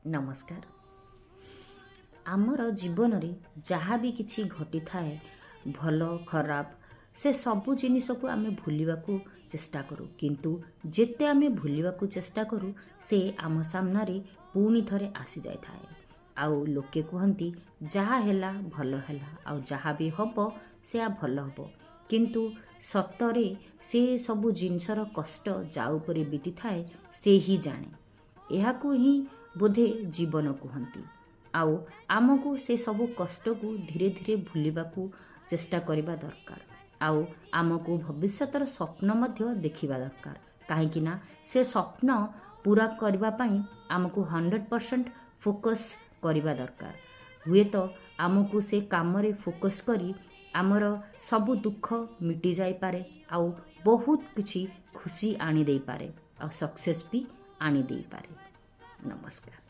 ନମସ୍କାର। ଆମର ଜୀବନରେ ଯାହା ବି କିଛି ଘଟିଥାଏ, ଭଲ ଖରାପ, ସେ ସବୁ ଜିନିଷକୁ ଆମେ ଭୁଲିବାକୁ ଚେଷ୍ଟା କରୁ। କିନ୍ତୁ ଯେତେ ଆମେ ଭୁଲିବାକୁ ଚେଷ୍ଟା କରୁ, ସେ ଆମ ସାମ୍ନାରେ ପୁଣି ଥରେ ଆସିଯାଇଥାଏ। ଆଉ ଲୋକେ କୁହନ୍ତି, ଯାହା ହେଲା ଭଲ ହେଲା, ଆଉ ଯାହା ବି ହେବ ସେୟା ଭଲ ହେବ। କିନ୍ତୁ ସତରେ ସେ ସବୁ ଜିନିଷର କଷ୍ଟ ଯାହା ଉପରେ ବିତିଥାଏ, ସେ ହିଁ ଜାଣେ। ଏହାକୁ ହିଁ ବୋଧେ ଜୀବନ କୁହନ୍ତି। ଆଉ ଆମକୁ ସେ ସବୁ କଷ୍ଟକୁ ଧୀରେ ଧୀରେ ଭୁଲିବାକୁ ଚେଷ୍ଟା କରିବା ଦରକାର, ଆଉ ଆମକୁ ଭବିଷ୍ୟତର ସ୍ୱପ୍ନ ମଧ୍ୟ ଦେଖିବା ଦରକାର, କାହିଁକି ନା ସେ ସ୍ୱପ୍ନ ପୂରା କରିବା ପାଇଁ ଆମକୁ 100% ଫୋକସ୍ କରିବା ଦରକାର। ହୁଏତ ଆମକୁ ସେ କାମରେ ଫୋକସ୍ କରି ଆମର ସବୁ ଦୁଃଖ ମିଟି ଯାଇପାରେ, ଆଉ ବହୁତ କିଛି ଖୁସି ଆଣିଦେଇପାରେ, ଆଉ ସକ୍ସେସ୍ ବି ଆଣିଦେଇପାରେ। ନମସ୍କାର।